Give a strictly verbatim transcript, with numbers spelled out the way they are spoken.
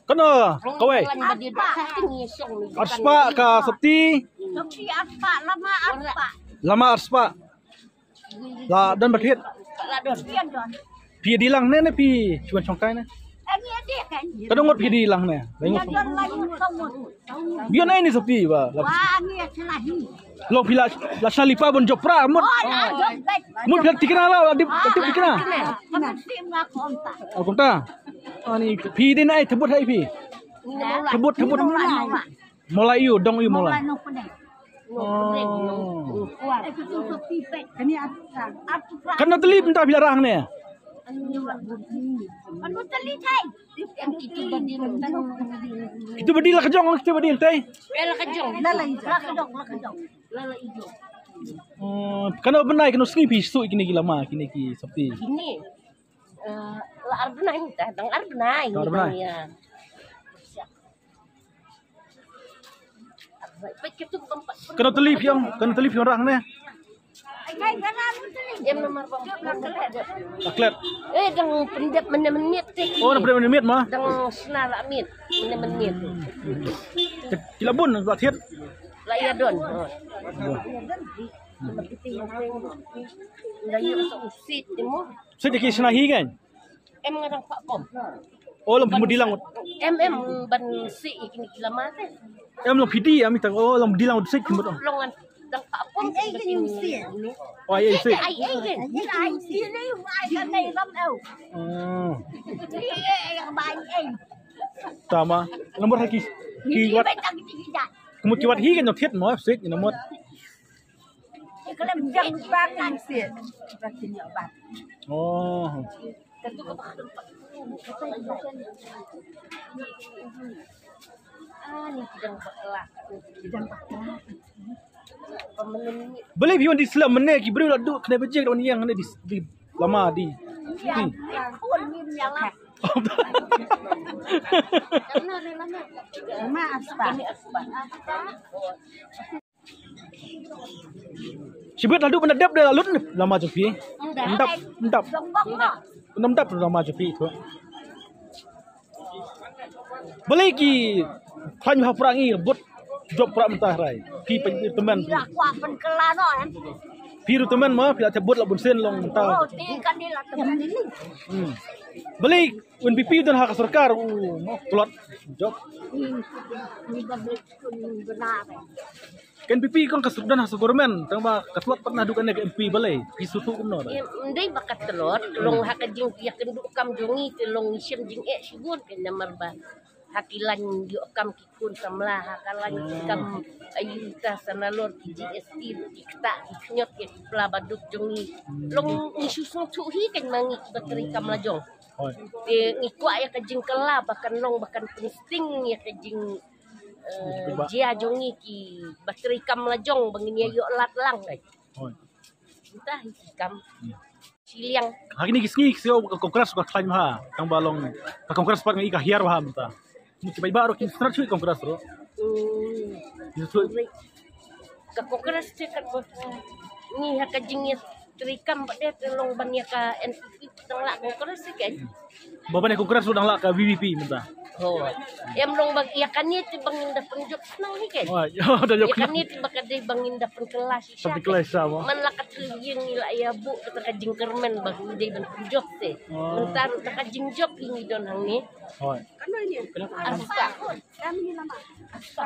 Kano kawei? Arspah ka sopti. Lama arspah. La don ba thied. Phi die lang ne, ne phi shu wan shongkai ne? Ka dang ngut phi die lang ne. Bion ai ni sopti ba. Long phi la, la shali pa bon jopra mut. Mut phi tikna la, la dip, la dip tikna. Al konta. Ani phi din ai thebut hai phi. Thebut, thebut. Molai yu, dong yu molai. Kan na telip nta phi la rah ne. Kitu badi la kajong, kitu badi ntai. Kan na benai, kan na sngi phi sui kini ki lama, kini ki sopti. La ar bnai mynta, dang ar bnai. Dang ar bnai. Kan na telip yang, kan na telip yang rah ne. Em namar ba la klet. Eh, dang pyndep mynne mynmiet te. Oh, dang pyndep mynne mynmiet ma. Dang sna la miet, mynne mynmiet. Ki la bun ba thied. La ïa don. Dang ïa usit te mo. Sait ki sna hi kan. Em nga dang pah pom. Oh, long phi mut die lang. Em, em ban sih ïa kine ki lama te. Em long phi die, em itang, oh, long die lang sih phi mut. Long ngan dang pah pom. Ai ai sih. Ai ai sih. Ai ai sih. Ai ai sih. Ai ai sih. Tama. Nombor haki. Ki wat. Ki mut ki wat hi kan thied mo sih, ina mut. Oh. Balei phi wan die slem mynne, ki briew la duh kane bajik, la wan ïeng ne die, die lama die. Di. Lama aspa. Shibit la duh ban da dep da la lut ne lama jong phi. Ndap, ndap. Ndap, ndap lama jong phi tu. Balei ki khlaiñ ha pra ngi bud jop pra mynta hynrei. Phi pyntemen. Phi ruh temen ma, phi la te bud la bun sien long mynta. Hmm. Balei N P P don ha ka sorkar u mo tlot jop. Ka N P P kong ka suk don ha sa government, tang ba ka tlot pat naduh kane ka M P balei, phi sngewthuh kumno da? Em, ym dei ba ka tlot, long ha ka jingïakynduh kam jong ngi te long ngi shem jingeh shibun, ka namar ba ha ki lain ïoh kam ki khun samla, ha ka lain ki kam ayu ta sa nalor ki G S T, ki ktah ki khñiot, ki pla baduk jong ngi. Long ngi shu sngewthuh hi kan ma ngi kiba trei kam la jong. Te ngi kwah ïa ka jingkylla ba kan long ba kan pynsting ïa ka jing eh, jia jong ngi kiba trei kam la jong ba ngin ïa ïoh lad lang. Mynta hi ki kam. Shiliang. Ha kine ki sngi ki sngew ka Congress ka khlaiñ bha. Tang ba long ka Congress pat ngi ka hiar bha mynta. Ngi ki paidbah ruh ki strat shuh Congress ruh. Hmm. Ki shuh. Ka Congress te ka ngi ha ka jingïatrei kam ba dei te long ban ïa ka N P P dang lah Congress te kan. Ba ban ïa Congress ruh dang lah ka V P P mynta. Ho. Em long ba ïa kane te ba ngin da pynjop snang hi kan. Ïa kane te ba ka dei ba ngin da pynkylla shisha. Man la ka tu ïing ngi la ïa buh kata ka jingkyrmen ba ngi dei ban pynjop te. Mynta ruh ta ka jingjop hi ngi don hangne. Hoi. Asta. Asta.